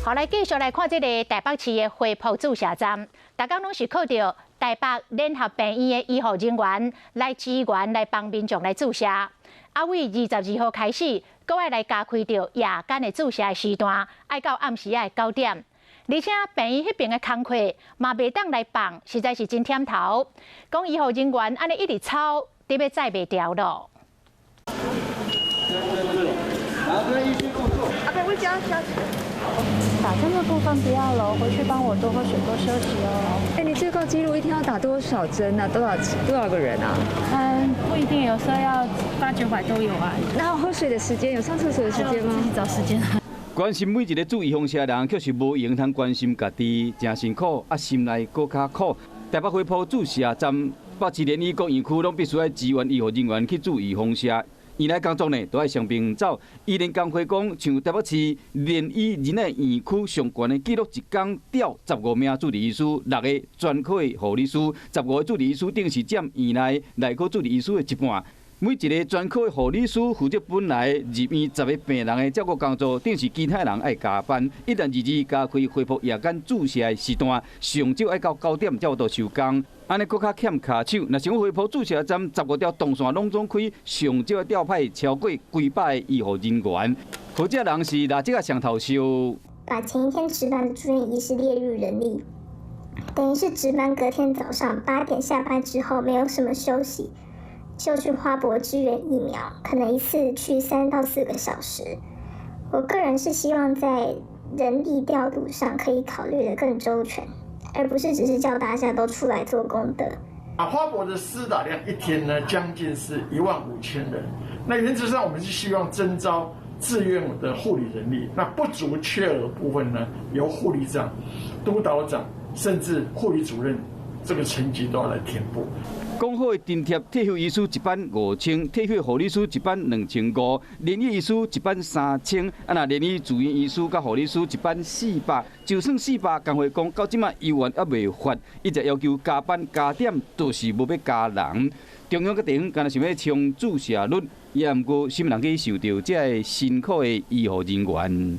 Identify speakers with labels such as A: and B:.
A: 好，來繼續來看這个台北市的花圃注射站，逐工攏是靠著台北聯合病院的醫護人員來支援，來幫民眾來注射。啊，對22號開始，閣愛來加開著夜間的注射的時段，愛到暗時仔的9點。而且病院彼爿的工課嘛袂當來放，實在是真忝頭。講醫護人員按呢一直操，得欲載袂牢囉。
B: 阿伯，我加加。
C: 打針的部分不要了，回去幫我多喝水、多休息哦。
D: 哎，你最高紀錄一天要打多少針啊？多少多少個人啊？
C: 嗯，不一定，有時候要八九百都有啊。
D: 那喝水的時間，有上廁所的時間嗎？
C: 自己找時間。
E: 關心每一个注預防射的人，卻是無閒通關心家己，誠辛苦，啊，心內閣較苦。台北花圃注射站，北市聯醫各院區攏必須愛支援醫護人員去注預防射。院內工作呢，都愛傷爿走。醫聯工會講，像台北市聯醫仁愛院區上懸的紀錄，一工調15名主治醫師，六个專科的護理師，15个主治醫師等是佔院內內科主治醫師的一半。每一个專科的護理師負責本來入院10个病人的照顧工作，等是其他人愛加班。一旦二二加開恢復夜間注射的時段，上少愛到9點才有法度收工。按呢閣較欠跤手。若想恢復注射站15條動線攏總開，上少愛調派超過幾百个醫護人員。好這人是哪這个上頭燒？
F: 把前一天值班的住院醫師列入人力，等於是值班隔天早上8點下班之後，沒有什麼休息，就去花博支援疫苗，可能一次去3到4個小時。我個人是希望在人力調度上可以考慮得更周全，而不是只是叫大家都出來做功德。
G: 啊，花博的施打量一天呢，將近是1萬5千人。那原則上，我們是希望徵召自願的護理人力，那不足缺額部分呢，由護理長、督導長甚至護理主任這個層級都要來填補。
E: 講好的津貼，退休醫師一班5000，退休護理師一班2500，聯醫醫師一班3000，啊若聯醫住院醫師佮護理師一班400，就算400，工會講到這馬猶原猶未發，一直要求加班加點，就是無欲加人。中央佮地方敢若想欲衝注射率，也毋過啥物人去受著這个辛苦的醫護人員。